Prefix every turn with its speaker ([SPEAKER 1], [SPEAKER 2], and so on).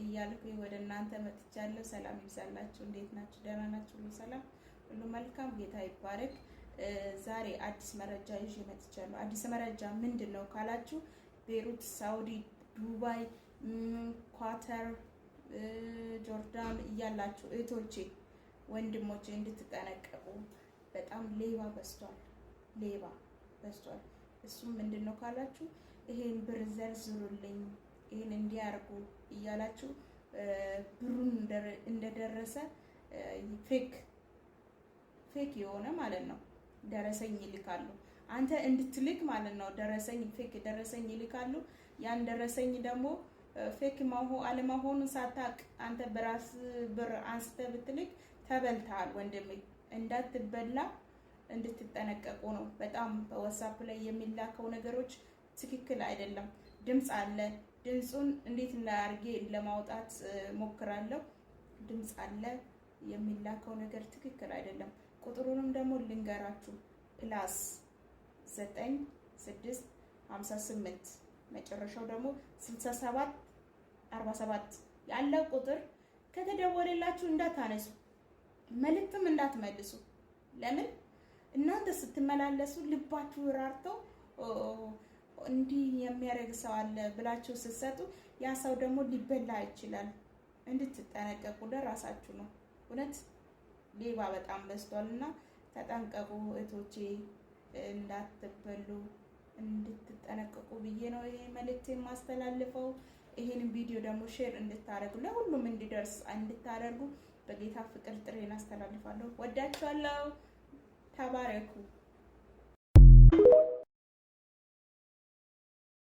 [SPEAKER 1] እያልኩኝ ወደ እናንተ መጥቻለሁ። ሰላም ይብዛላችሁ። እንዴት ናችሁ? ደህና ናችሁ? ሁሉ ሰላም፣ ሁሉ መልካም። ጌታ ይባረክ። ዛሬ አዲስ መረጃ ይዤ መጥቻለሁ። አዲስ መረጃ ምንድን ነው ካላችሁ ቤሩት፣ ሳውዲ፣ ዱባይ፣ ኳተር፣ ጆርዳን እያላችሁ እህቶቼ ወንድሞቼ እንድትጠነቀቁ። በጣም ሌባ በዝቷል። ሌባ በዝቷል። እሱም ምንድን ነው ካላችሁ ይሄን ብር ዘርዝሩልኝ፣ ይሄን እንዲያርጉ እያላችሁ ብሩን እንደደረሰ fake የሆነ ማለት ነው ደረሰኝ ይልካሉ። አንተ እንድትልክ ማለት ነው። ደረሰኝ፣ fake ደረሰኝ ይልካሉ። ያን ደረሰኝ ደግሞ fake አለመሆኑን ሳታቅ አንተ በራስ ብር አንስተ ብትልክ ተበልተሃል ወንድሜ። እንዳትበላ እንድትጠነቀቁ ነው። በጣም በ WhatsApp ላይ የሚላከው ነገሮች ትክክል አይደለም። ድምፅ አለ። ድምፁን እንዴት አድርጌ ለማውጣት ሞክራለሁ። ድምፅ አለ። የሚላከው ነገር ትክክል አይደለም። ቁጥሩንም ደግሞ ልንገራችሁ፣ +9658፣ መጨረሻው ደግሞ 67 47 ያለው ቁጥር ከተደወለላችሁ እንዳታነሱ፣ መልእክትም እንዳትመልሱ። ለምን እናንተ ስትመላለሱ ልባችሁ ራርተው እንዲህ የሚያደርግ ሰው አለ ብላችሁ ስትሰጡ ያ ሰው ደግሞ ሊበላ ይችላል። እንድትጠነቀቁ ለራሳችሁ ነው። እውነት ሌባ በጣም በዝቷል እና ተጠንቀቁ እህቶቼ፣ እንዳትበሉ እንድትጠነቀቁ ብዬ ነው ይሄ መልእክት የማስተላልፈው። ይሄን ቪዲዮ ደግሞ share እንድታደርጉ፣ ለሁሉም እንዲደርስ እንድታደርጉ በጌታ ፍቅር ጥሪዬን አስተላልፋለሁ። ወዳችኋለሁ። ተባረኩ።